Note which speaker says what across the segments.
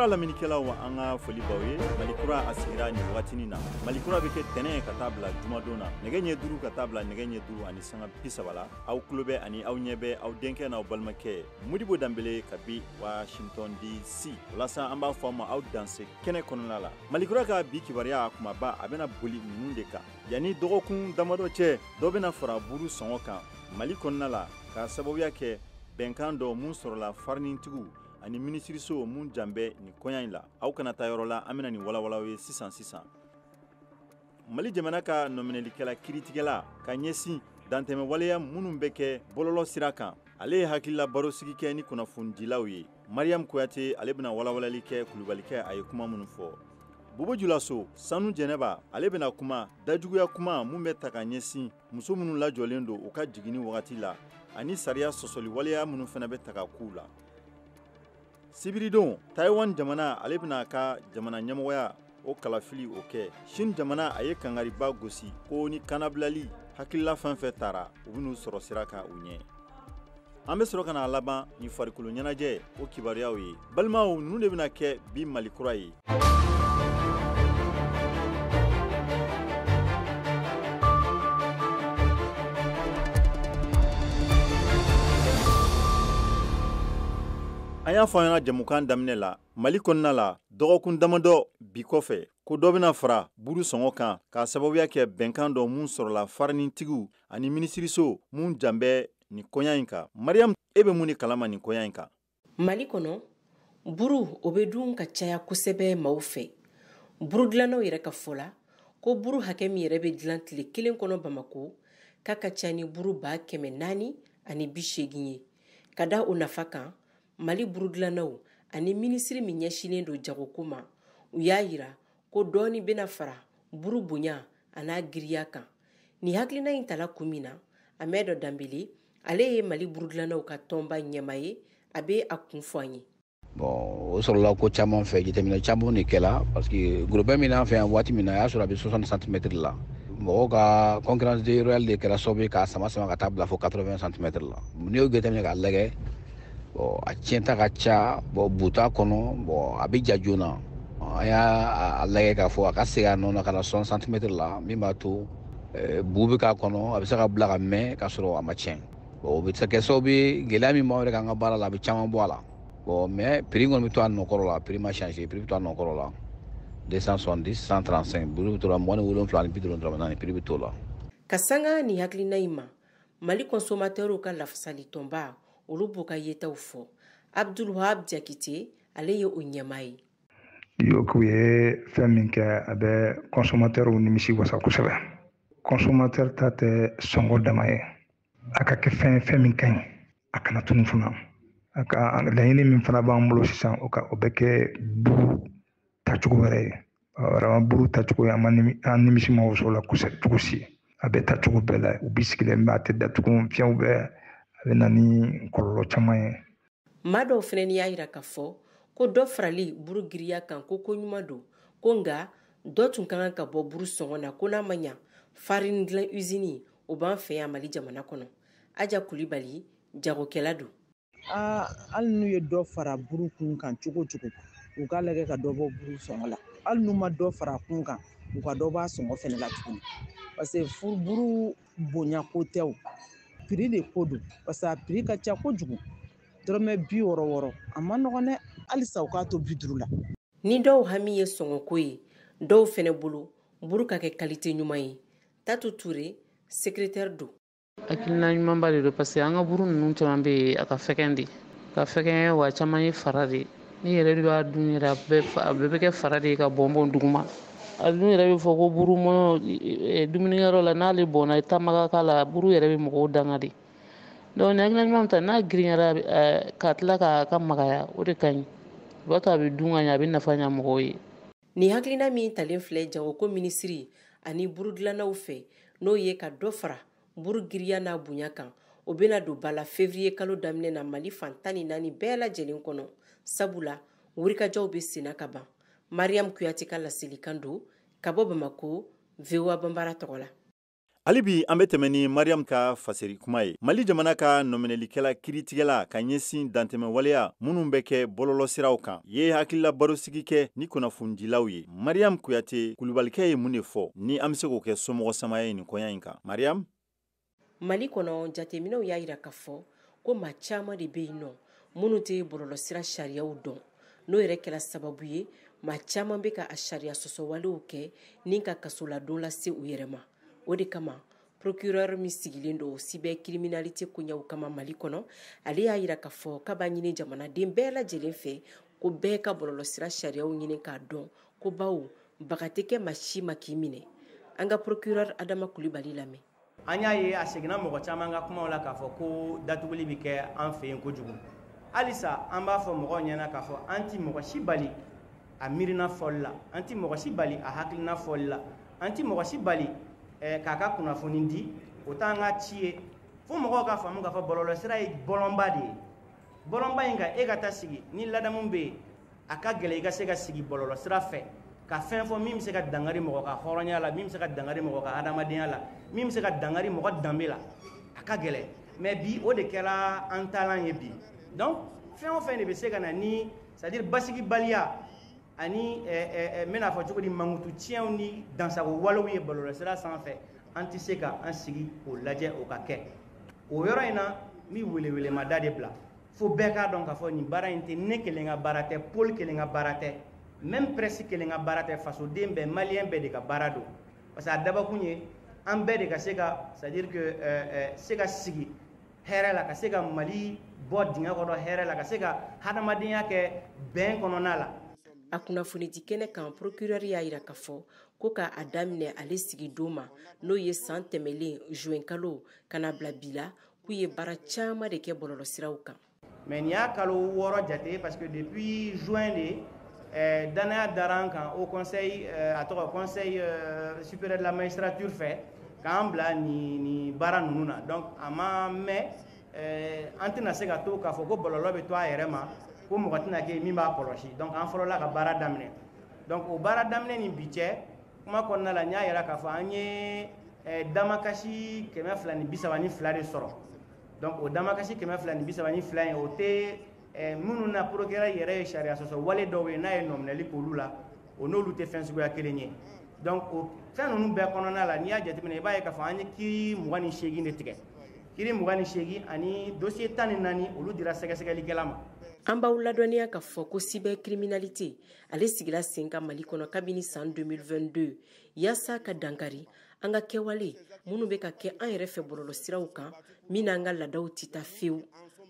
Speaker 1: Malikura lamɛnnikɛlaw, an ka foli b'aw ye. Malikura a sigira nin wagatinin na. Malikura bɛ kɛ tɛnɛn ka taa bila jumadon na, nɛgɛ ɲɛ 5 ka taa bila nɛgɛ ɲɛ 5:30 la. Aw tulo bɛ ani aw ɲɛ bɛ aw denkɛ n'aw balimakɛ Modibo Danbele kabi Washington DC. Walasa an b'a fɔ aw ma aw danse kɛnɛ kɔnɔna la. Malikura ka bi kibaruya kumaba, a bɛna boli ninnu de kan. Yanni dɔgɔkun damadɔ cɛ, dɔ bɛna fara buru sɔngɔ kan Mali kɔnɔna la, k'a sababuya kɛ bɛnkan dɔ mun sɔrɔla farinitigiw ani minisiriso mun jan bɛ nin koɲa in la. Aw kana taa yɔrɔ la, an bɛna nin walawalaw ye sisan sisan. Mali jamana ka nɔminɛlikɛla kiiritigɛla ka ɲɛsin dantɛmɛ waleya minnu bɛ kɛ bɔlɔlɔ sira kan, ale ye hakilila barosigi kɛ ni kunnafonidilaw ye. Mariam Kuyate, ale bɛna walawalali kɛ kulubalikɛ a ye kuma minnu fɔ. Bobo Julaso Sanu Jɛnɛba, ale bɛna kuma dajuguya kuma mun bɛ ta ka ɲɛsin muso minnu lajɔlen don u ka jiginni wagati la, ani sariya sɔsɔli waleya minnu fana bɛ ta ka k'u la. Sibiridon, Taïwan jamana, ale bɛna a ka jamana ɲɛmɔgɔya o kalafili o kɛ. Chine jamana, a ye kangariba gosi ko ni kanabilali hakilila fɛn fɛn taara, u bɛn'u sɔrɔ sira kan u ɲɛ. An bɛ sɔrɔ ka n'a laban ni farikolo ɲɛnajɛ o kibaruyaw ye. Balimaw, ninnu de bɛna kɛ bi Malikura ye. An y'a fɔ an ɲɛna jɛmukan daminɛ la, Mali kɔnɔna la, dɔgɔkun damadɔ bi kɔfɛ, ko dɔ bɛna fara buru sɔngɔ kan k'a sababuya kɛ bɛnkan dɔ mun sɔrɔla farinitigiw ani minisiriso mun jan bɛ nin koɲa in kan. Mariam, e bɛ mun de kalama nin koɲa in kan?
Speaker 2: Mali kɔnɔ, buru o bɛ dun ka caya kosɛbɛ maaw fɛ. Buru dilannaw yɛrɛ ka fɔ la ko buru hakɛ min yɛrɛ bɛ dilan tile kelen kɔnɔ Bamako, k'a ka ca ni buru 480 ye. Ka da o nafa kan, Mali buru dilannaw ani minisiri min ɲɛsinnen don jagoko ma, u y'a yira ko dɔɔni bɛna fara buru bonya a n'a giriya kan. Nin hakilina in tala kun min na, Ahmed Danbele, ale ye Mali buru dilannaw ka tɔnba ɲɛma ye, a bɛ a kun fɔ an ye.
Speaker 3: Bon, o sɔrɔla ko caman fɛ, jateminɛ caman de kɛla, parce que gorobɛ min an fɛ yan, waati min na a y'a sɔrɔ a bɛ 60 centimètres la, mɔgɔw ka concurrence déloyale de kɛra sababu ye k'a sama sama ka taa bila fo 80 centimètres la. N'i y'o jateminɛ k'a lajɛ, bon, a tiɲɛta ka ca. Bon, bu t'a kɔnɔ. Bon, a bɛ ja joona. An y'a lajɛ k'a fɔ a ka segin a nɔ na ka na 60 centimètres la, min b'a to bu bɛ k'a kɔnɔ, a bɛ se ka bila ka mɛn k'a sɔrɔ a ma tiɲɛ. Bon, o bɛ se kɛ sababu ye, gɛlɛya min b'anw yɛrɛ kan an ka baara la, a bɛ caman bɔ a la. Bon, mais prix kɔni bɛ to a nɔ kɔrɔ la, prix ma changer, prix bɛ to a nɔ kɔrɔ la, 270 135, buru bɛ to la 27 ani 54, prix bɛ to la.
Speaker 2: Ka sanga nin hakilina in ma, Mali consommateurs ka lafasali tɔnba, olu b'u ka yetaw fɔ. Abdulwahab Jakite, ale ye o ɲɛmaa ye.
Speaker 4: U ye fɛn min kɛ, a bɛ consommateurw nimisi wasa kosɛbɛ. Consommateur ta tɛ sɔngɔ dama ye, a ka kɛ fɛn fɛn min ka ɲi, a kana tunu fana. A ka laɲini min fana b'an bolo sisan, o ka o bɛ kɛ buru tacogo wɛrɛ ye. Vraiment, buru tacogo ye, an ma an nimisi ma waso la kosɛbɛ cogo si. A bɛ tacogo bɛɛ la, u bi sigilen bɛ, a tɛ datugu, fiɲɛw bɛ, a bɛ na ni kɔlɔlɔ caman ye.
Speaker 2: Maa dɔw fana y'a yira k'a fɔ ko dɔ farali buru giriya kan, ko ko ɲuman don, ko nka dɔ tun ka kan ka bɔ buru sɔngɔ na, ko n'a ma ɲa, farini dilan usine o b'an fɛ yan Mali jamana kɔnɔ. Aja Kulibali, jagokɛla don.
Speaker 5: Aa, hali n'u ye dɔ fara buru kun kan cogo o cogo, u k'a lajɛ ka dɔ bɔ buru sɔngɔ la. Hali n'u ma dɔ fara kun kan, u ka dɔ bɔ a sɔngɔ fɛnɛ la tuguni, parce que furu buru bonya ko tɛ, o prix de ko don, parce que a prix ka ca kojugu. Dɔrɔmɛ 60 60, a ma nɔgɔn dɛ. Halisa u k'a to 50 la.
Speaker 2: Ni dɔw hami ye sɔngɔko ye, dɔw fɛnɛ bolo, buru ka kɛ qualité ɲuman ye. Tatu Ture, secrétaire don.
Speaker 6: Hakilina ɲumanba de don, parce que an ka buru ninnu caman bɛ yen, a ka fɛgɛn de ka fɛgɛn, wa caman ye fara de. Ni yɛrɛ de b'a dun yɛrɛ, a bɛɛ bɛ kɛ fara de ye ka bɔn bɔn duguma. A dun yɛrɛ bɛ fɔ ko buru mɔnɔ dumunikɛyɔrɔ la, n'ale bɔnna, i taama ka k'a la, buru yɛrɛ bɛ mɔgɔw danga de. Donc ni hakilina ɲuman ta, n'a girinyara ka tila k'a ka magaya, o de ka ɲi. O b'a to a bɛ dun ka ɲɛ, a bɛ nafa ɲɛ mɔgɔw ye.
Speaker 2: Nin hakilina min talen filɛ jagoko minisiri ani buru dilannaw fɛ, n'o ye ka dɔ fara buru giriya n'a bonya kan, o bɛna don ba la février kalo daminɛ na Mali fan 14 bɛɛ lajɛlen kɔnɔ, sabula wulikajɔw bɛ senna ka ban. Mariam Kuyate ka laselikan don ka bɔ Bamako, VOA Banbara tɔgɔ la.
Speaker 1: Hali bi an bɛ tɛmɛ ni Mariam ka faseri kuma ye. Mali jamana ka nɔminɛlikɛla kiritigɛla ka ɲɛsin dantɛmɛwaleya minnu bɛ kɛ bɔlɔlɔsiraw kan ye hakilila barosigi kɛ ni kunnafonidilaw ye. Mariam Kuyate kulubalikɛ ye mun de fɔ ni an bɛ se k'o kɛ somɔgɔ sama ye nin koɲa in kan? Mariam?
Speaker 2: Mali kɔnɔ, jateminɛw y'a jira k'a fɔ ko maa caman de bɛ yen nɔ minnu tɛ bɔlɔlɔsira sariyaw dɔn. N'o yɛrɛ kɛra sababu ye, maa caman bɛ ka a sariya sɔsɔwalew kɛ ni ka kasoladon lase u yɛrɛ ma. O de kama, procureur min sigilen don cybercriminalité koɲɛw kama Mali kɔnɔ, ale y'a jira k'a fɔ k'a b'a ɲini jamanaden bɛɛ lajɛlen fɛ ko bɛɛ ka bɔlɔlɔsira sariyaw ɲini k'a dɔn, ko bawo baga tɛ kɛ maa si ma k'i minɛ. An ka procureur Adama Kulibali lamɛn.
Speaker 7: An y'a ye a seginna mɔgɔ caman ka kumaw la k'a fɔ ko datuguli bɛ kɛ an fɛ yen kojugu. Halisa an b'a fɔ mɔgɔw ɲɛna k'a fɔ an ti mɔgɔ si bali a miirina fɔli la, an ti mɔgɔ si bali a hakilina fɔli la, an ti mɔgɔ si bali k'a ka kunnafoni di, o t'an ka ci ye. Fo mɔgɔw ka faamu k'a fɔ bɔlɔlɔsira ye bɔlɔnba de ye. Bɔlɔnba in kan, e ka taa sigi ni ladamu bɛ yen, a ka gɛlɛn i ka se ka sigi bɔlɔlɔsira fɛ ka fɛn fɔ min bɛ se ka dangari mɔgɔ ka hɔrɔnya la, min bɛ se ka dangari mɔgɔ ka hadamadenya la, min bɛ se ka dangari mɔgɔ danbe la, a ka gɛlɛn. Mais bi o de kɛra an taalan ye bi. Donc fɛn o fɛn de bɛ se ka na ni, c'est à dire basigibaliya ani n bɛna fɔ cogo di, mankutu tiɲɛw ni dansago walew ye bɔlɔlɔsira sanfɛ, an tɛ se ka an sigi k'o lajɛ o ka kɛ. O yɔrɔ in na, n bɛ welewelemada de bila fo bɛɛ k'a dɔn k'a fɔ nin baara in tɛ ne kelen ka baara tɛ, pôle kelen ka baara tɛ, même presse kelen ka baara tɛ, fasoden bɛɛ, maliyɛn bɛɛ de ka baara don. Parce que a dabakun ye an bɛɛ de ka se ka, c'est à dire que se ka sigi hɛrɛ la, ka se ka Mali bɔ dingɛ kɔnɔ hɛrɛ la, ka se ka hadamadenya kɛ bɛn kɔnɔna la.
Speaker 2: A kunnafonidi kɛnɛ kan, procureur y'a jira k'a fɔ ko k'a daminɛ ale sigi don ma, n'o ye san tɛmɛlen juin kalo ka na bila bi la, k'u ye baara caman de kɛ bɔlɔlɔsiraw kan.
Speaker 7: Mais nin y'a kalo 6 jate, parce que depuis juin de danaya dara an kan au conseil, a tɔgɔ conseil supérieur de la magistrature fɛ, k'an bila nin baara ninnu na. Donc a ma mɛn, an tɛna se ka to k'a fɔ ko bɔlɔlɔ bɛ to a yɛrɛ ma, ko mɔgɔ tɛna kɛ min b'a kɔlɔsi. Donc an fɔlɔla ka baara daminɛ. Donc o baara daminɛ ni bi cɛ, kuma kɔnɔna la, n y'a yira k'a fɔ an ye damakasi 232 de sɔrɔ. Donc o damakasi 232 in, o tɛ minnu na procureur yɛrɛ ye sariya sɔsɔ wale dɔw ye n'a ye nɔminɛli k'olu la, o n'olu tɛ fɛn suguya kelen ye. Donc o fɛn ninnu bɛɛ kɔnɔna la, n'i y'a jateminɛ, i b'a ye k'a fɔ an ye kiiri 28 de tigɛ, kiiri 28 ani dossier 14, olu dira sɛgɛsɛgɛlikɛla ma.
Speaker 2: An b'aw ladɔnniya k'a fɔ ko cybercriminalité ale sigira sen kan Mali kɔnɔ kabini san 2022 yaasa ka dankari an ka kɛwale minnu bɛ ka kɛ an yɛrɛ fɛ bɔlɔlɔsiraw kan min n'an ka laadaw tɛ taa fewu.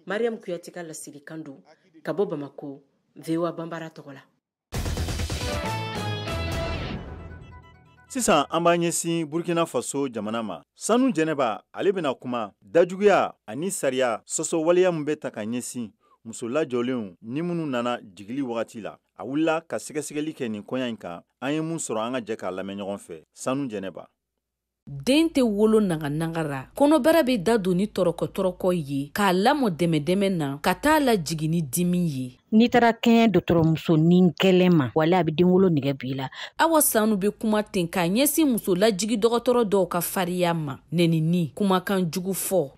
Speaker 2: Mariam Kuyate ka laselikan don ka bɔ Bamako, VOA Banbara tɔgɔ la.
Speaker 1: Sisan an b'an ɲɛsin Burkina Faso jamana ma. Sanu Jɛnɛba ale bɛna kuma dajuguya ani sariya sɔsɔ waleya min bɛ ta ka ɲɛsin muso lajɔlenw ni minnu nana jigili wagati la. A wulila ka sɛgɛsɛgɛli kɛ nin koɲa in kan. An ye mun sɔrɔ, an ka jɛ k'a lamɛn ɲɔgɔn fɛ. Sanu Jɛnɛba.
Speaker 8: Den tɛ wolo nangananga ra, kɔnɔbara bɛ da don ni tɔrɔkɔ-tɔrɔkɔ ye, k'a lamɔ dɛmɛ-dɛmɛ na, ka taa la jigin ni dimi ye.
Speaker 9: N'i taara kɛɲɛ dɔgɔtɔrɔmuso ni gɛlɛn ma, wala a bɛ denwolo nɛgɛ b'i la.
Speaker 8: Awa Sanu bɛ kuma ten k'a ɲɛsin muso lajigi dɔgɔtɔrɔ dɔw ka fariya ma, nɛnini, kumakan jugu fɔ.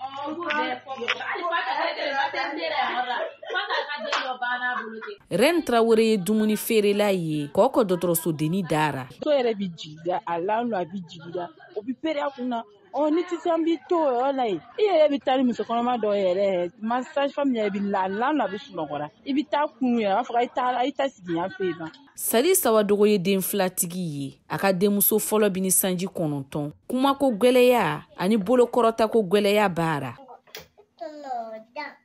Speaker 8: Ren Traoré ye dumuni feerela ye k'o dɔgɔtɔrɔsodenni dara.
Speaker 10: Muso yɛrɛ bɛ jigin a la, a bɛ jigin, o bɛ pere a kunna. Ɔ ni tɛ se, an b'i to o yɔrɔ la yen. I yɛrɛ bɛ taa ni muso kɔnɔma dɔw yɛrɛ, ma sage-femme yɛrɛ bɛ la a bɛ sunɔgɔra. I bɛ taa kun yɛrɛ, a b'a fɔ a ye taa sigi yan fɛ yen.
Speaker 8: Sali Sawadogo ye den filatigi ye. A ka denmuso fɔlɔ bɛ ni sanji 9. Kumako gwɛlɛya ani bolokɔrɔtako gwɛlɛya baara.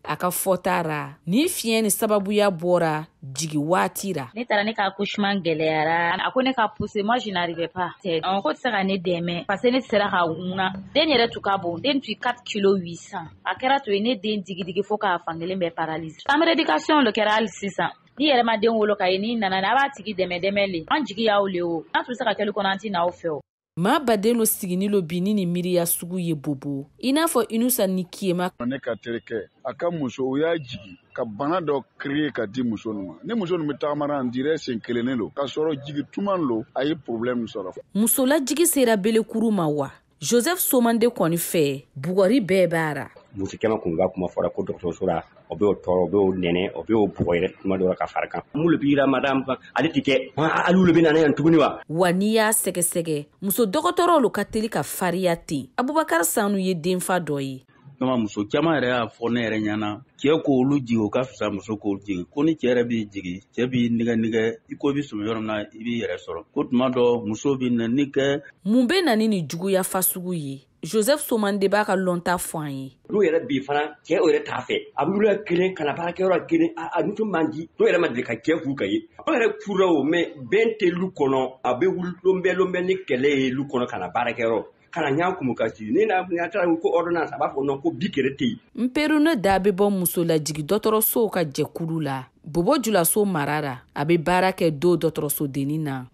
Speaker 8: A ka fɔta ra, ni fiɲɛ ni sababuya bɔra jigi waati ra.
Speaker 11: Ne taara, ne ka accouchement gɛlɛyara. A ko ne ka pousser, moi je n'arrivais pas. Ko tɛ se ka ne dɛmɛ parce que ne sera ka ŋuna. Den yɛrɛ tun ka bon, den tun 4 kilo 800. A kɛra to ye ne den digidigi fo k'a fankelen bɛɛ paralyse. Chambre d'éducation de kɛra hali sisan. Ni yɛrɛ ma den wolo ka ye, n'i nana, a b'a tigi dɛmɛ dɛmɛ le. An jigi y'aw le o. An tun bɛ se ka kɛli kɔnɔ, an tɛ n'aw fɛ o.
Speaker 8: Maa baden lo sigini lo bi ni miiriya sugu ye bobo, i n'a fɔ Inusa ni Kiyema.
Speaker 12: Ne ka terikɛ, a ka muso, o y'a jigi ka bana dɔ créer ka di muso ninnu ma. Ni muso ninnu bɛ tagamana, en dirait sen kelennen don, k'a sɔrɔ jigi tuman lo, a ye problème sɔrɔ.
Speaker 8: Muso lajigi sera belekuru ma wa? Joseph Somande kɔni fɛ, bugɔri bɛɛ b'a ra.
Speaker 13: Muso caman kun ka kuma fɔra ko dɔgɔtɔrɔso la, o b'o tɔɔrɔ, o b'o nɛnɛ, o b'o bugɔ yɛrɛ tuma dɔ la ka fara kan. Mun de b'i la madame, ale ti kɛ, hali olu bɛ na ne yan tuguni wa?
Speaker 8: Wa n'i y'a sɛgɛsɛgɛ, muso dɔgɔtɔrɔw ka teli ka fariya ten. Abubakar Sanu ye denfa dɔ ye.
Speaker 14: Muso caman yɛrɛ y'a fɔ ne yɛrɛ ɲɛna, cɛ k'olu jigin o ka fisa muso k'olu jigin. Ko ni cɛ yɛrɛ b'i jigin, cɛ b'i nɛgɛ nɛgɛ, i ko i bɛ sɔmi yɔrɔ min na, i b'i yɛrɛ sɔrɔ. Ko tuma dɔ muso bɛ nɛni kɛ.
Speaker 8: Mun bɛ na ni nin juguya fasugu ye? Joseph Somande b'a ka lɔnta fɔ an ye.
Speaker 13: N'o yɛrɛ bi fana, cɛ o yɛrɛ t'a fɛ. A bɛ wuli kelen ka na baarakɛyɔrɔ kelen, a muso man di. Dɔw yɛrɛ ma deli ka cɛ furu ka ye. Dɔw yɛrɛ furula o, mais bɛn tɛ lu kɔnɔ. A bɛ wuli lonbɛ ni kɛlɛ ye lu kɔnɔ ka na baarakɛyɔrɔ. Kana ɲa kumu ka sigi. Ni n'a taara ko ordonnance, a b'a fɔ non ko bi kɛlɛ tɛ yen.
Speaker 8: Nperune da bɛ bɔ musolajigi dɔgɔtɔrɔsow ka jɛkulu la. Bobo Julaso mara la, a bɛ baara kɛ do dɔgɔtɔrɔsodennin na.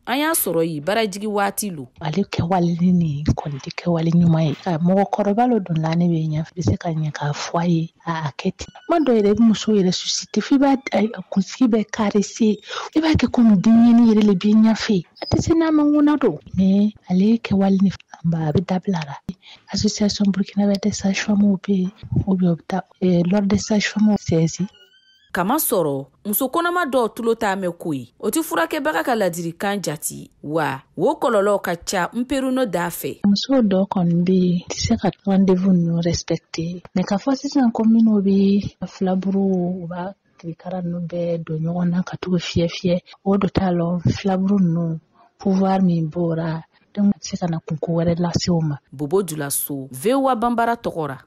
Speaker 8: An y'a sɔrɔ yen baarajigi waati lo.
Speaker 15: Ale kɛwale ni kɔni tɛ kɛwale ɲuman ye. Mɔgɔkɔrɔba dɔ donna ne bɛ ɲɛ, bɛ se ka ɲɛ k'a fɔ a ye a kɛ ten. Kuma dɔ yɛrɛ bɛ muso yɛrɛ susite, f'i b'a kunsigi bɛ karese, i b'a kɛ komi denɲɛnin yɛrɛ le b'i ɲɛfɛ. A tɛ se n'a ma ŋuna don. Mais ale kɛwale ni a bɛ dabila la. Association burkinabè des sages-femmes bɛ yen, ou bien u bɛ taa l'ordre des sages-femmes saisi.
Speaker 8: Kama sɔrɔ muso kɔnɔma dɔw tulo t'a mɛn ko ye, o tɛ furakɛbaga ka ladilikan jati, wa o kɔlɔlɔw ka ca nperuno da fɛ.
Speaker 15: Muso dɔw kɔni bɛ yen, tɛ se ka rendez-vous ninnu respecter, mais k'a fɔ sisan ko minnu bɛ filaburu, u b'a kirikara ninnu bɛɛ don ɲɔgɔn na ka t'u fiyɛ fiyɛ, o dɔ t'a lɔn filaburu ninnu pouvoir min bɔra, donc a bɛ se ka na kunko wɛrɛ lase o ma.
Speaker 8: Bobo Julaso, VOA Banbara tɔgɔ ra.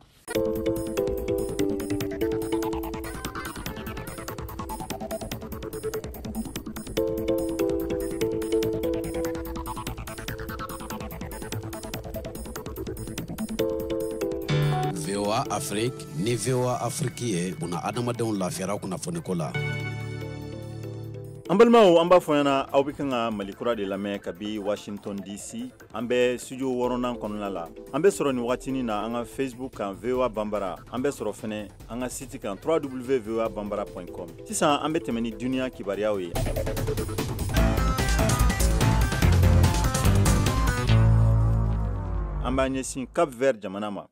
Speaker 16: VOA Afrique ni VOA Afrique ye buna adamadenw lafiyara kunnafoniko la.
Speaker 1: An balimaw, an b'a fɔ ɲɛna aw bɛ kan ka Mali kura de lamɛn kabi Washington DC. An bɛ studio 6nan kɔnɔna la. An bɛ sɔrɔ nin wagatinin na an ka Facebook kan VOA Banbara. An bɛ sɔrɔ fɛnɛ an ka site kan www.voabambara.com. Sisan an bɛ tɛmɛ ni duniya kibaruyaw ye. An b'an ɲɛsin Cap Vert jamana ma.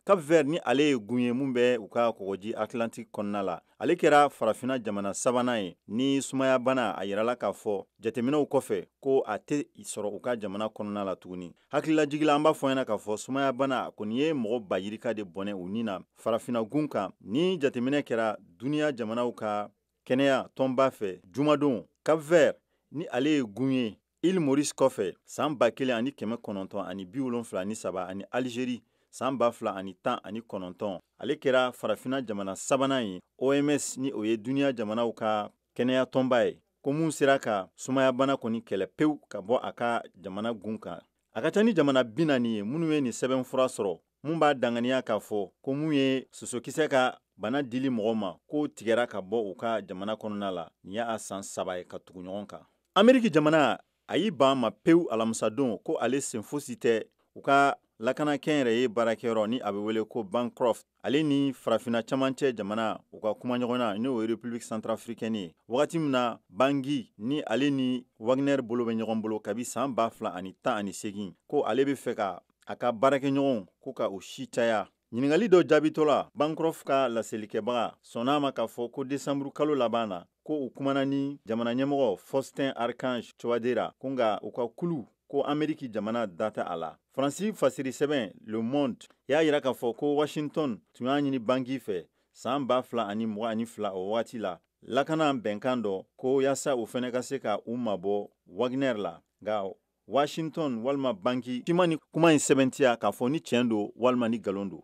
Speaker 1: Cap Vert ni ale ye gun ye mun bɛ u ka kɔgɔji Atlantique kɔnɔna la. Ale kɛra farafinna jamana sabanan ye ni sumayabana a yirala k'a fɔ jateminɛw kɔfɛ ko a tɛ sɔrɔ u ka jamana kɔnɔna la tuguni. Hakililajigila an b'a fɔ ɲɛna k'a fɔ sumayabana kɔni ye mɔgɔ ba yirika de bɔnɛ u ni na farafinna gun kan. Ni jateminɛ kɛra duniya jamanaw ka kɛnɛya tɔnba fɛ jumadon, Cap Vert ni ale ye gun ye Île Maurice kɔfɛ san 1973 ani Algérie san 2019, ale kɛra farafinna jamana sabanan ye OMS ni o ye duniya jamanaw ka kɛnɛya tɔnba ye ko mun sera ka sumayabana kɔni kɛlɛ pewu ka bɔ a ka jamana gun kan. A ka ca ni jamana 40 ye minnu ye nin sɛbɛnfura sɔrɔ mun b'a danganiya k'a fɔ ko mun ye sosokisɛ ka bana dili mɔgɔ ma k'o tigɛra ka bɔ u ka jamana kɔnɔna la. Nin y'a san 3 ye ka tugu ɲɔgɔn kan. Ameriki jamana a y'i ban ma pewu alamisadon ko ale sen fosi tɛ u ka lakana kɛnyɛrɛye baarakɛyɔrɔ ni a bɛ wele ko Bancroft, ale ni farafinna camancɛ jamana u ka kumaɲɔgɔnya n'o ye République centrafricaine ye. Wagati min na Bangui ni ale ni Wagner bolo bɛ ɲɔgɔn bolo kabi san 2018, ko ale bɛ fɛ ka a ka baarakɛɲɔgɔnw ko ka u si caya. Ɲininkali dɔ jaabitɔ la, Bancroft ka laselikɛbaga sɔnna a ma k'a fɔ ko décembre kalo laban na ko u kumana ni jamana ɲɛmɔgɔ Faustin Archange Touadéra, ko nka u ka kulu ko Ameriki jamana da tɛ a la. Faransi fasiri sɛbɛn Le Monde y'a yira k'a fɔ ko Washington tun y'a ɲini Bangui fɛ san 2022 o wagati la lakana bɛnkan dɔ ko yaasa u fɛnɛ ka se ka u mabɔ Wagner la. Nka Washington walima Bangui ma ni kuma in sɛbɛntiya k'a fɔ ni tiɲɛ don walima ni nkalon don.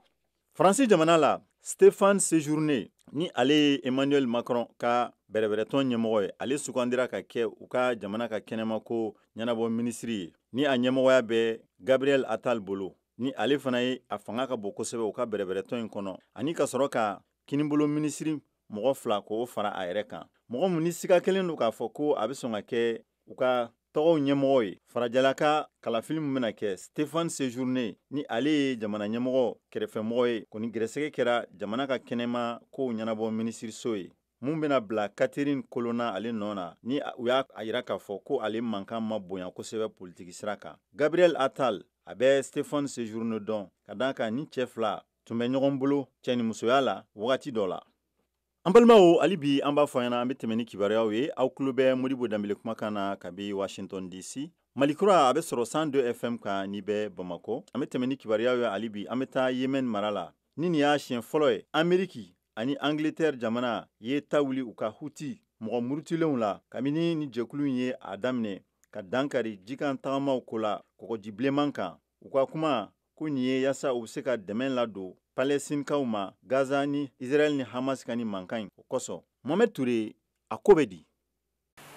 Speaker 1: Faransi jamana la, Stéphane Séjourné ni ale ye Emmanuel Macron ka bɛrɛbɛrɛtɔn ɲɛmɔgɔ ye, ale sugandira ka kɛ u ka jamana ka kɛnɛmako ɲɛnabɔ minisiri ye ni a ɲɛmɔgɔya bɛ Gabriel Attal bolo, ni ale fana ye a fanga ka bon kosɛbɛ u ka bɛrɛbɛrɛtɔn in kɔnɔ, ani ka sɔrɔ ka kinibolo minisiri mɔgɔ 2 k'o fara a yɛrɛ kan. Mɔgɔ mun ni siga kelen don k'a fɔ ko a bɛ sɔn ka kɛ u ka tɔgɔw ɲɛmɔgɔ ye farajɛla ka kalafili min bɛna kɛ, Stéphane Séjourné ni ale ye jamana ɲɛmɔgɔ kɛrɛfɛmɔgɔ ye, kɔni gɛrɛsɛgɛ kɛra jamana ka kɛnɛma kow ɲɛnabɔ minisiriso ye mun bɛna bila Catherine Colonna ale nɔ na, ni u y'a yira k'a fɔ ko ale mankan ma bonya kosɛbɛ politiki sira kan. Gabriel Attal A bɛ Stéphane Séjourné dɔn ka d'a kan ni cɛ fila tun bɛ ɲɔgɔn bolo cɛnimusoya la wagati dɔ la. An balimaw, hali bi an b'a fɔ ɲɛna, an bɛ tɛmɛ ni kibaruyaw ye. Aw tulo bɛ Modibo Danbele kumakan na kabi Washington DC. Malikura a bɛ sɔrɔ 102 FM kan n'i bɛ Bamakɔ. An bɛ tɛmɛ ni kibaruyaw ye hali bi, an bɛ taa Yemen mara la. Ni nin y'a siɲɛ fɔlɔ ye Ameriki ani Angleterre jamana ye ta wuli u ka Huti mɔgɔ murutilenw la kabini ni jɛkulu in ye a daminɛ ka dankari jikan tagamaw ko la kɔgɔji bilenman kan. U ka kuma ko nin ye yaasa u bɛ se ka dɛmɛ ladon Palɛstinkaw ma Gaza ni Israɛl ni Hamas ka ni mankan in o kosɔn. Mohamed Toure, a ko bɛ di?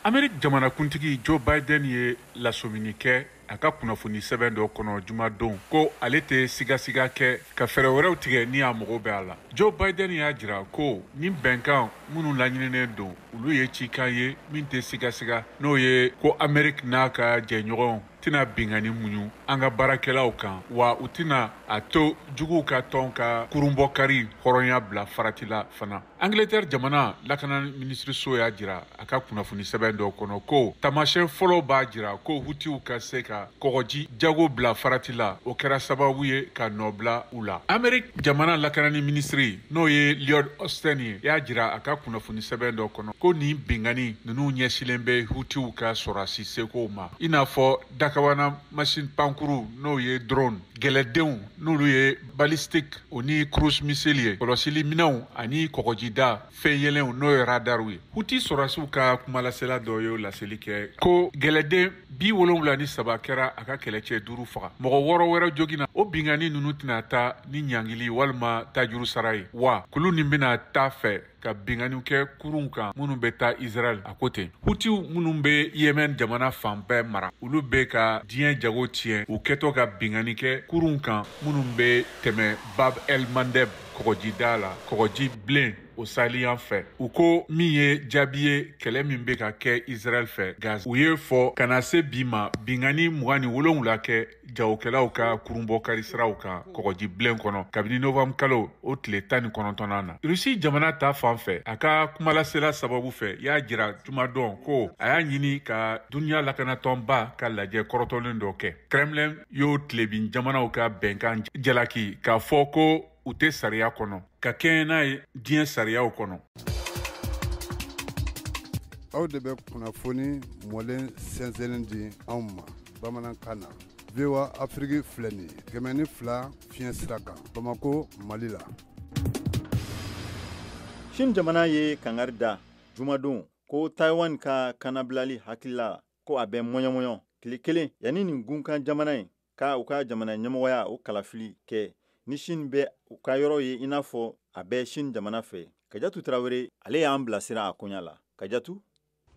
Speaker 17: Ameriki jamanakuntigi Joe Biden ye lasɔmini kɛ a ka kunnafoni sɛbɛn dɔ kɔnɔ jumadon ko ale tɛ sigasiga kɛ ka fɛɛrɛ wɛrɛw tigɛ ni a mago bɛ a la. Joe Biden y'a jira ko ni bɛnkan minnu laɲininen don, olu ye cikan ye min tɛ sigasiga, n'o ye ko Ameriki n'a ka jɛɲɔgɔnw tɛna binkanni muɲu an ka baarakɛlaw kan, wa u tɛna a to juguw ka tɔn ka kurunbɔkari hɔrɔnya bila farati la fana. Angleterre jamana lakana minisiriso y'a jira a ka kunnafoni sɛbɛn dɔ kɔnɔ ko taamasiyɛn fɔlɔ b'a jira ko Hutiw ka se ka kɔgɔji jago bila farati la, o kɛra sababu ye ka nɔ bila u la. Amerique jamana lakanani minisiri, n'o ye Lloyd Austin ye, y'a jira a ka kunnafoni sɛbɛn dɔ kɔnɔ ko nin binkanni ninnu ɲɛsilen bɛ Hutiw ka sɔrɔdasi sekow ma, i n'a fɔ dakawana machine pankuru, n'o ye drone, gɛlɛdenw n'olu ye balistique o ni cruise missile ye, kɔlɔsili minɛnw ani kɔgɔjida fɛn yelenw, n'o ye radarw ye. Huti sɔrɔdasiw ka kumalasela dɔ y'o laseli kɛ ko gɛlɛden 73 kɛra a ka kɛlɛcɛ 5 faga, mɔgɔ 6 wɛrɛ joginna. O binkanni ninnu tɛna taa ni ɲangili walima tajuru sara ye, wa kulu nin bɛna taa fɛ ka binkanniw kɛ kurunw kan minnu bɛ taa Israël, a ko ten. Hutiw minnu bɛ Yemen jamana fan bɛɛ mara, olu bɛ ka diɲɛ jago tiɲɛ u kɛtɔ ka binkanni kɛ kurunw kan minnu bɛ tɛmɛ Bab el Mandeb kɔgɔjida la, kɔgɔji bilen o saheliyan fɛ. U ko min ye jaabi ye kɛlɛ min bɛ ka kɛ Israël fɛ Gaza. U ye fɔ ka na se bi ma binkanni 27 kɛ jagokɛlaw ka kurunbɔkari siraw kan kɔgɔji bilen kɔnɔ kabini novembre kalo o tile 19nan na. Russie jamana ta fan fɛ, a ka kumalasela sababu fɛ, y'a jira jumadon ko a y'a ɲini ka duniya lakanatɔnba ka lajɛ kɔrɔtɔlen dɔ kɛ. Kremlin y'o tilebin jamanaw ka bɛnkan jalaki k'a fɔ ko u tɛ sariya kɔnɔ ka kɛɲɛ n'a ye diɲɛ sariyaw kɔnɔ.
Speaker 12: Aw de bɛ kunnafoni mɔlen sɛnsɛnnen di anw ma bamanankan na. VOA Afrique filɛ nin ye 102 fiɲɛ sira kan Bamakɔ, Mali la.
Speaker 1: Chine jamana ye kangari da jumadon ko Taiwan ka kanabilali hakilila ko a bɛ mɔɲɔmɔɲɔ tile kelen yanni nin gunkan jamana in ka u ka jamana ɲɛmɔgɔya o kalafili kɛ ni Chine bɛ u ka yɔrɔ ye i n'a fɔ a bɛ Chine jamana fɛ. Kajatu Tarawele, ale y'an bilasira a koɲa la. Kajatu.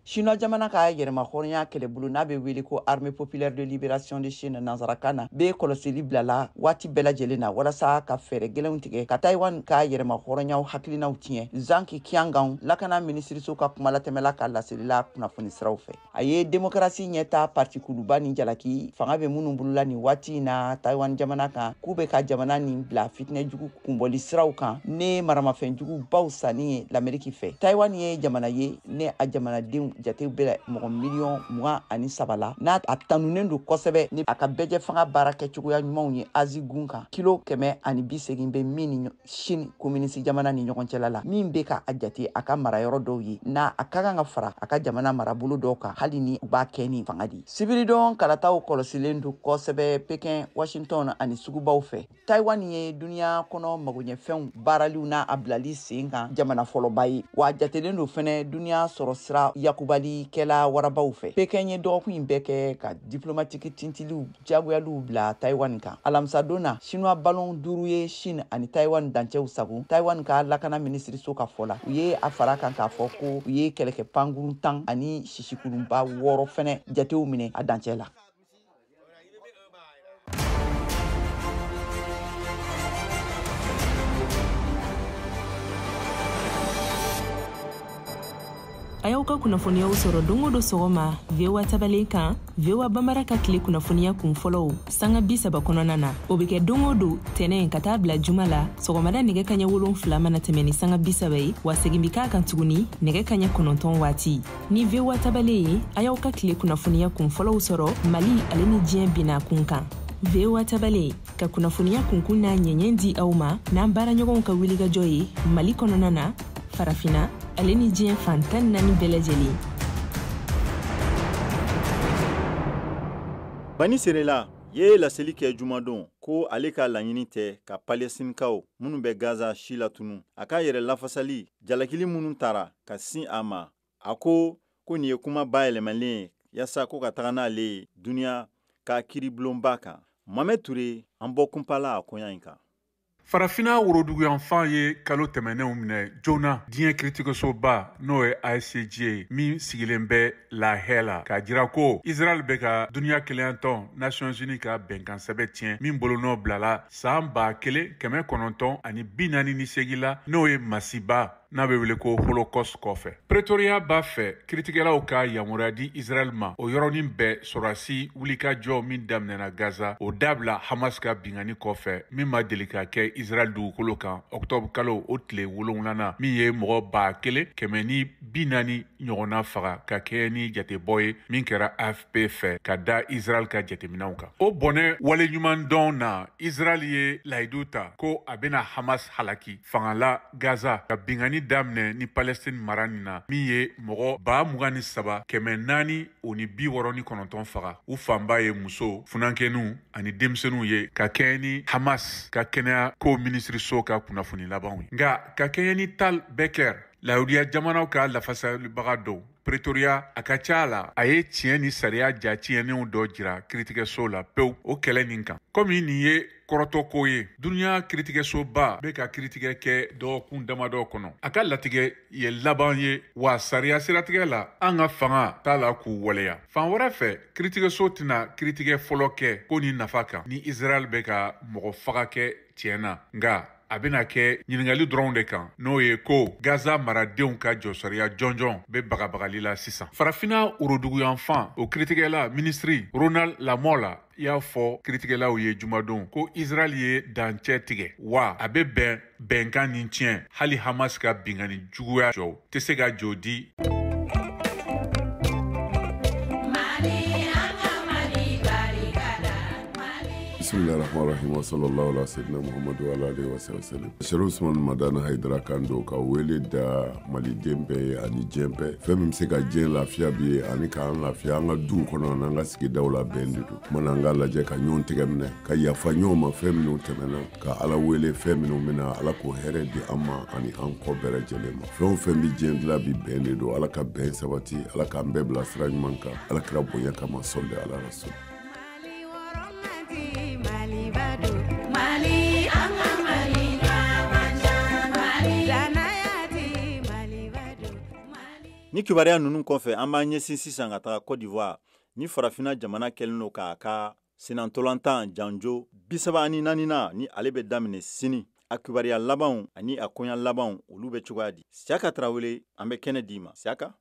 Speaker 18: Chinois jamana ka yɛrɛmahɔrɔnya kɛlɛbolo n'a bɛ wele ko Armée populaire de libération de Chine nansarakan na, bɛ kɔlɔsili bila la waati bɛɛ lajɛlen na walasa ka fɛɛrɛ gɛlɛnw tigɛ ka Taiwan ka yɛrɛmahɔrɔnyaw hakilinaw tiɲɛ. Zhang Qiangang, lakana minisiriso ka kumalatɛmɛla ka laseli la kunnafoni siraw fɛ, a ye demokarasi ɲɛta partikuluba ni jalaki fanga bɛ minnu bolola nin waati in na Taiwan jamana kan, k'u bɛ ka jamana nin bila fitinɛ jugu kunbɔli siraw kan ne maramafɛn jugubaw sanni ye Lameriki fɛ. Taiwan ye jamana ye ne a jamanadenw jate bɛ mɔgɔ miliyɔn 23 la, n'a a tanunen don kosɛbɛ ni a ka bɛɛjɛ fanga baara kɛcogoya ɲumanw ye Azi gun kan. Kilo 180 bɛ min ni Chine kominisi jamana ni ɲɔgɔn cɛla la, min bɛ ka a jate a ka marayɔrɔ dɔw ye, n'a a ka kan ka fara a ka jamana marabolo dɔw kan, hali ni u b'a kɛ ni fanga di. Sibiridon kalataw kɔlɔsilen don kosɛbɛ Pekin, Washington ani sugubaw fɛ. Taiwan ye duniɲa kɔnɔ magoɲɛfɛnw baaraliw n'a a bilali sen kan jamana fɔlɔba ye, wa jatelen don fɛnɛ duniɲa sɔrɔ sira yakubalikɛla warabaw fɛ. Pekin ye dɔgɔkun in bɛɛ kɛ ka diplomatiki tintiliw jagoyaliw bila Taiwan kan. Alamisadon na, Chinois balon 5 ye Chine ani Taiwan dancɛw sago. Taiwan ka lakana minisiriso ka fɔ la, u ye a fara kan k'a fɔ ko u ye kɛlɛkɛ pankurun 10 ani sisikurunba 6 fɛnɛ jatew minɛ a dancɛ la.
Speaker 19: A y'aw ka kunnafoniyaw sɔrɔ don o don sɔgɔma VOA tabalen kan, VOA Bambara ka tile kunnafoniya kun fɔlɔw sanga 30 kɔnɔna na. O bɛ kɛ don o don tɛnɛ ka taa bila juma la, sɔgɔmada nɛgɛ kaɲɛ 7 mana tɛmɛ ni sanga 30 ye, wa segin bi k'a kan tuguni nɛgɛ kaɲɛ 9 waati. Ni VOA tabalen ye, a y'aw ka tile kunnafoniya kun fɔlɔw sɔrɔ Mali ale ni diɲɛ bina kun kan. VOA tabale ka kunnafoniya kunkun n'a ɲɛɲɛ di aw ma n'an baaraɲɔgɔnw ka wulikajɔ ye Mali kɔnɔna na, Farafina ale ni diɲɛ fan 14 bɛɛ lajɛlen.
Speaker 1: Bani Serela ye laseli kɛ jumadon ko ale ka laɲini tɛ ka Palestinikaw minnu bɛ Gaza si latunu. A ka yɛrɛ lafasali jalakili minnu tara ka sin a ma, a ko ko nin ye kuma bayɛlɛmalen ye yaasa ko ka taga n'ale ye duniya ka kiiribulonba kan. Mohamed Touré, an bɔ kunpala a koɲa in kan.
Speaker 17: Farafina woroduguyanfan ye kalo tɛmɛnenw minɛ joona diɲɛ kiiritigɛsoba n'o ye ICJ ye min sigilen bɛ Lahɛ la k'a jira ko Israɛl bɛ ka duniya kelenyatɔn Nations Unies ka bɛnkan sɛbɛn tiɲɛ min bolonɔ bilala san 1948 la n'o ye masiba n'a bɛ wele ko Holocaust kɔfɛ. Pretoria b'a fɛ kiiritigɛlaw ka yamaruya di Israɛl ma o yɔrɔnin bɛɛ sɔrɔdasi wulikajɔ min daminɛna Gaza o dabila Hamas ka binkanni kɔfɛ min ma deli ka kɛ Israɛl dugukolo kan octobre kalo o tile 7nan min ye mɔgɔ 1140 ɲɔgɔnna faga ka kɛɲɛ ni jatebɔ ye min kɛra AFP fɛ ka da Israɛl ka jateminɛw kan. O bɔnɛ waleɲumandɔn na Israɛl ye layidu ta ko a bɛna Hamas halaki fanga la Gaza ka binkanni daminɛ ni Palestine mara nin na min ye mɔgɔ 23,469 faga, u fanba ye muso, funankɛninw ani denmisɛnninw ye ka kɛɲɛ ni Hamas ka kɛnɛya ko minisiriso ka kunnafoni labanw ye. Nka ka kɛɲɛ ni Tal Becker, layiduya jamanaw ka lafasalibaga dɔw Pretoria, a ka ca la a ye tiɲɛ ni sariya ja tiɲɛnenw dɔ jira kiiritigɛso la pewu o kɛlɛ nin kan. Komi nin ye kɔrɔtɔko ye, duniya kiiritigɛsoba bɛ ka kiiritigɛ kɛ dɔgɔkun damadɔ kɔnɔ. A ka latigɛ ye laban ye wa sariya siratigɛ la an ka fanga t'a la k'u waleya. Fan wɛrɛ fɛ, kiiritigɛso tɛna kiiritigɛ fɔlɔ kɛ ko nin nafa kan ni Israɛl bɛ ka mɔgɔ faga kɛ tiɲɛ na, nka a bɛna kɛ ɲininkali dɔrɔn de kan n'o ye ko Gaza maradenw ka jɔsariya jɔnjɔn bɛ bagabagali la sisan. Farafina woroduguyanfan o kiiritigɛla minisiri Ronald Lamola y'a fɔ kiiritigɛlaw ye jumadon ko Israɛl ye dancɛ tigɛ wa a bɛ bɛn bɛnkan ni tiɲɛ hali Hamas ka binkanni juguya jɔ tɛ se ka jɔ di.
Speaker 12: Bismillahirrahmanirrahim wa sallallahu ala sayyidina Muhammadu wa ala alihi wa sallam. Sherif Usman Madani Haidara kan don ka wele da maliden bɛɛ ye ani diɲɛ bɛɛ. Fɛn min bɛ se ka diɲɛ lafiya bi ye ani k'an lafiya an ka duw kɔnɔ n'an ka sigidaw la bɛn de don. Kumana an k'a lajɛ ka ɲɔgɔn tɛgɛ minɛ ka yafa ɲɔgɔn ma fɛn minnu tɛmɛna ka Ala wele fɛn minnu bɛna Ala k'o hɛrɛ di an ma ani an kɔ bɛɛ lajɛlen ma. Fɛn o fɛn bɛ diɲɛ dilan bi bɛn de don. Ala ka bɛn sabati, Ala k'an bɛɛ bila sira ɲuman kan, Ala kira bonya kama sɔli ala rasul.
Speaker 1: Ni kibaruya ninnu kɔfɛ, an b'an ɲɛsin sisan ka taga Côte d'Ivoire ni farafina jamana kɛlen don k'a ka senantolantan janjo 34nan ni ale bɛ daminɛ sini. A kibaruya labanw ani a koɲa labanw olu bɛ cogoya di? Siaka Tarawele, an bɛ kɛnɛ d'i ma. Siaka.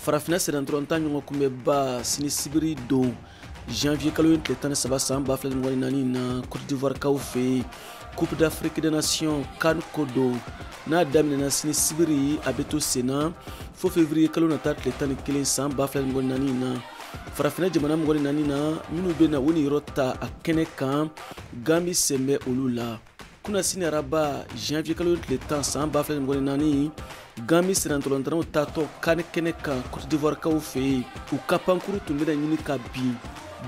Speaker 20: Farafina senantolantan ɲɔgɔn kunbɛba sini sibiri don janvier kalo tile 13 san 2024 na Côte d'Ivoire kaw fɛ yen Coupe d'Afrique des Nations CAN ko don n'a daminɛna sini sibiri a bɛ to senna fo février kalo nata tile 11 san 2024 na. Farafina jamana 24 na minnu bɛ na u niyɔrɔ ta a kɛnɛ kan Gambie sen bɛ olu la. Kunasini araba janvier kalo tile 10 san 2024 Gambie senantolantannaw taatɔ CAN kɛnɛ kan Côte d'Ivoire kaw fɛ yen u ka pankuru tun bɛna ɲini ka bin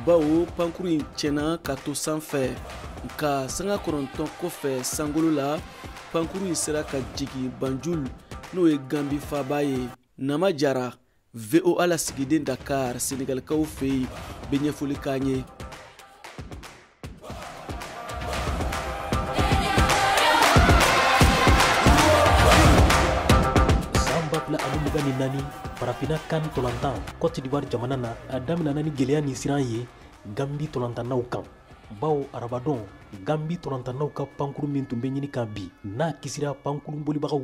Speaker 20: bawo pankuru in tiɲɛna ka to sanfɛ nka sanga 9 kɔfɛ sankolo la pankuru in sera ka jigin Banjul n'o ye Gambie faaba ye. Nama Jara, VOA lasigiden Dakar, Senegalikaw fɛ yen bɛ ɲɛfɔli k'an ye.
Speaker 21: 2024 Farafina CAN tolantan Côte d'Ivoire jamana na a daminɛna ni gɛlɛya ni siran ye Gambie tolantannaw kan bawo arabadon Gambie tolantannaw ka pankuru min tun bɛ ɲini ka bi n'a kisira pankurun bolibagaw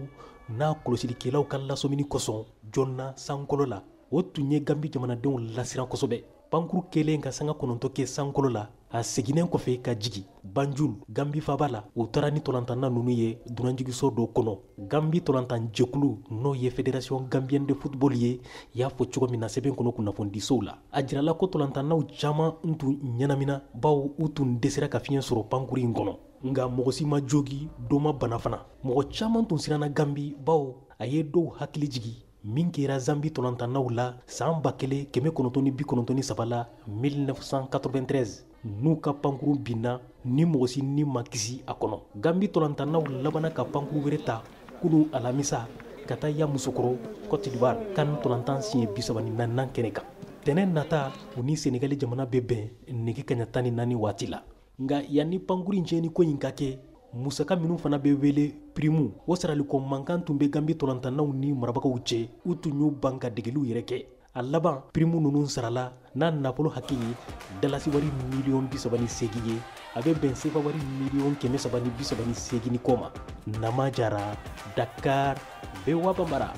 Speaker 21: n'a kɔlɔsilikɛlaw ka lasɔmini kosɔn joona sankolo la. O tun ye Gambi jamanadenw lasiran kosɛbɛ. Pankuru kelen ka sanga 9 kɛ sankolo la, a seginnen kɔfɛ ka jigi Banjul, Gambi faba la, u taara ni tɔlantanna ninnu ye dunanjigiso dɔ kɔnɔ. Gambi tɔlantan jɛkulu, n'o ye Fédération gambienne de football ye, y'a fɔ cogo min na sɛbɛn kɔnɔ kunnafonidisow la, a jirala ko tɔlantannaw caman tun ɲɛnamina, bawo u tun dɛsɛra ka fiɲɛ sɔrɔ pankuru in kɔnɔ. Nka mɔgɔ si ma jogi, dɔ ma bana fana. Mɔgɔ caman tun siranna Gambi, bawo a ye dɔw hakili jigi min kɛra Zambi tɔlantannaw la san 1993 la, 1993, n'u ka pankuru binna ni mɔgɔ si ni ma kisi a kɔnɔ. Gambi tɔlantannaw labanna ka pankuru wɛrɛ ta kunun alamisa ka taa Yamusokɔrɔ, Côte d'Ivoire, CAN tɔlantan siɲɛ 34nan kɛnɛ kan. Tɛnɛn nata, u ni Senegali jamana bɛ bɛn nɛgɛ kaɲa 14 waati la. Nka yanni pankuru in tiɲɛni ko in ka kɛ, musaka minnu fana bɛ wele pirimu, o saraliko mankan tun bɛ Gambi tɔlantannaw ni marabagaw cɛ. U tun y'u ban ka degeliw yɛrɛ kɛ. A laban, pirimu ninnu sarala n'a nafolo hakɛ ye dalasi wari miliyɔn 38 ye, a bɛ bɛn sefa wari miliyɔn 338 ni kɔ ma. Nama Jara, Dakar, VOA Bambara.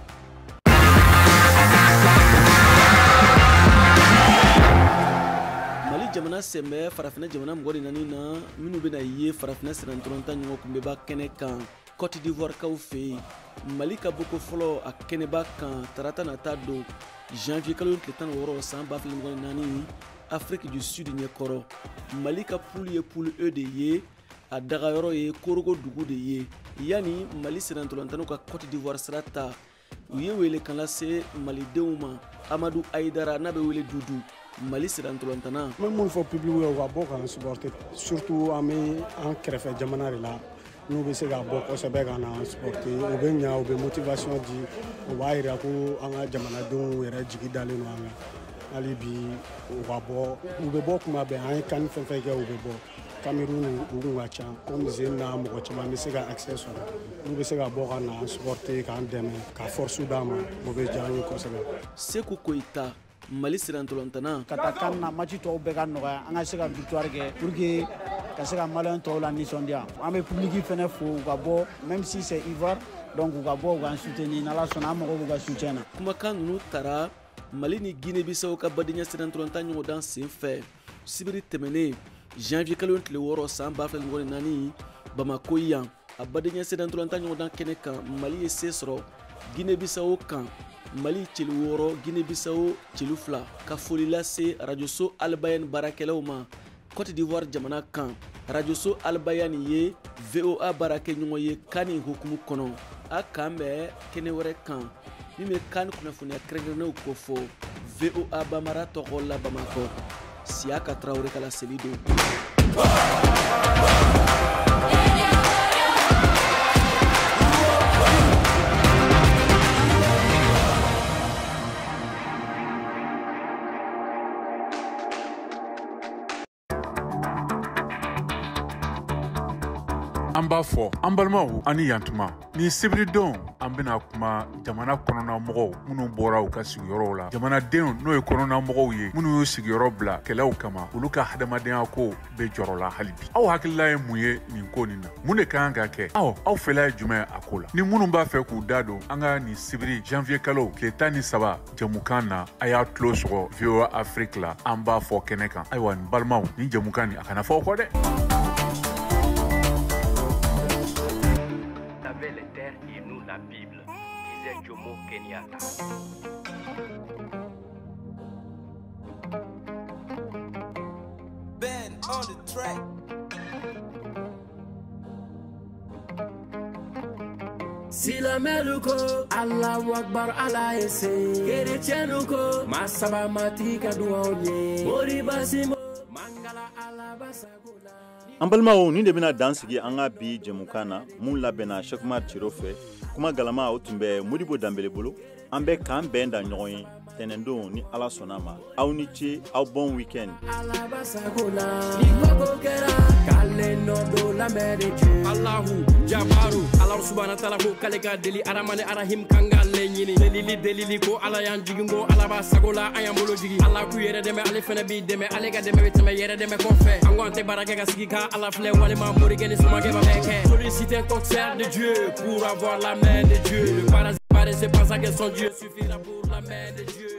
Speaker 20: Mali jamana sɛmɛ farafinna jamana 24 na minnu bɛna ye farafinna sennantolatan ɲɔgɔn kunbɛba kɛnɛ kan Côte d'Ivoire kaw fɛ yen. Mali ka bɔko fɔlɔ a kɛnɛba kan tarata nata don janvier kalo tile 16 san 2024 Afrique du Sud ɲɛkɔrɔ. Mali ka poule ye poule E de ye, a dagayɔrɔ ye Korogo dugu de ye. Yanni Mali sennantolatannaw ka Côte d'Ivoire sira ta, u ye welekan lase malidenw ma. Amadu Ayidara n'a bɛ wele Dudu, Mali sennantolatanna.
Speaker 3: N bɛ mun fɔ public ye, u ka bɔ k'an supporter, surtout an bɛ an kɛrɛfɛ jamana de la, n'u bɛ se ka bɔ kosɛbɛ ka na supporter, u bɛ ɲa, u bɛ motivation di, u b'a yira ko an ka jamanadenw yɛrɛ jigi dalen don an kan. Hali bi u ka bɔ, u bɛ bɔ kuma bɛɛ, an ye CAN fɛn fɛn kɛ u bɛ bɔ. Cameroun u kun ka ca, komi zen na mɔgɔ caman bɛ se ka accès sɔrɔ, n'u bɛ se ka bɔ ka na supporter k'an dɛmɛ ka force d'an ma, o bɛ diya an ye kosɛbɛ.
Speaker 20: Seku Koyita, Mali sennantolatanna.
Speaker 22: Ka taa CAN na, match tɔw bɛɛ ka nɔgɔya, an ka se ka victoire kɛ pour que ka se ka maliyɛn tɔw la nisɔndiya. An bɛ public fɛnɛ fo, u ka bɔ, même si c'est Ivoire, donc u ka bɔ u k'an soutenir, n'Ala sɔnna an mago b'u ka soutien na.
Speaker 20: Kumakan ninnu tara Mali ni Guinée Bissau ka badenya sennantolatan ɲɔgɔndan sen fɛ sibiri tɛmɛnen janvier kalo tile 6 san 2024 Bamako yan. A badenya sennantolatan ɲɔgɔndan kɛnɛ kan, Mali ye se sɔrɔ Guinée Bissau kan, Mali celu 6, Guinée Bissau celu 2. Ka foli lase rajoso Albayan baarakɛlaw ma Côte d'Ivoire jamana kan. Rajoso Albayan ye VOA baarakɛɲɔgɔn ye CAN hukumu kɔnɔ. A k'an bɛn kɛnɛ wɛrɛ kan min bɛ CAN kunnafoniya kɛrɛnkɛrɛnnenw kofɔ VOA Bambara tɔgɔ la Bamakɔ. Siyaka Tarawele ka laseli don.
Speaker 17: An b'a fɔ an balimaw ani yantuma, ni sibiridon an bɛna kuma jamana kɔnɔnamɔgɔw minnu bɔra u ka sigiyɔrɔw la, jamanadenw n'o ye kɔnɔnamɔgɔw ye minnu y'u sigiyɔrɔ bila kɛlɛw kama, olu ka hadamadenya ko bɛ jɔrɔ la hali bi. Aw hakilila ye mun ye nin ko nin na? Mun de ka kan ka kɛ? Aw fɛla ye jumɛn a ko la? Ni minnu b'a fɛ k'u da don an ka nin sibiri janvier kalo tile 13 jɛmukan na, a y'a tulo sɔgɔ VOA Afrique la, an b'a fɔ kɛnɛ kan. Ayiwa nin balimaw, nin jɛmukan nin a kana fɔ aw kɔ dɛ.
Speaker 23: Les terres et nous la Bible, disait Jomo Kenyatta.
Speaker 24: Ben on the track. Silamɛlu ko Allahu Akbar Ala ye se, kerecɛnnu ko masaba matigi ka duwaw ye, Moriba Simbo mangala Ala basago la.
Speaker 1: An balimaw, nin de bɛna dan sigi an ka bi jɛmukan na mun labɛnna Cheick Oumar Tiro fɛ. Kuma galama o tun bɛ Modibo Danbele bolo. An bɛ k'an bɛn da ɲɔgɔn ye tɛnɛndon ni Ala sɔnna ma. Aw ni ce, aw bon week-end.
Speaker 24: Ala basago la, ni ko kɛra k'ale nɔ don lamɛn de Dieu.
Speaker 25: Allahu Jabaru, Ala subahana taala ko k'ale ka deli Aramani Arahim kan k'ale ɲini. Delili delili ko Ala y'an jigin, ko Ala b'a sago la an y'an bolo jigin. Ala k'u yɛrɛ dɛmɛ, ale fɛnɛ b'i dɛmɛ, ale ka dɛmɛ bɛ tɛmɛ yɛrɛ dɛmɛ kɔfɛ. An ko an tɛ baara kɛ ka sigi ka Ala filɛ, walima morikɛ ni somakɛ b'a bɛɛ kɛ. Solliciter un concert de Dieu pour avoir la main de Dieu. Le parasite c'est pas ça que son Dieu suffira pour la main de Dieu.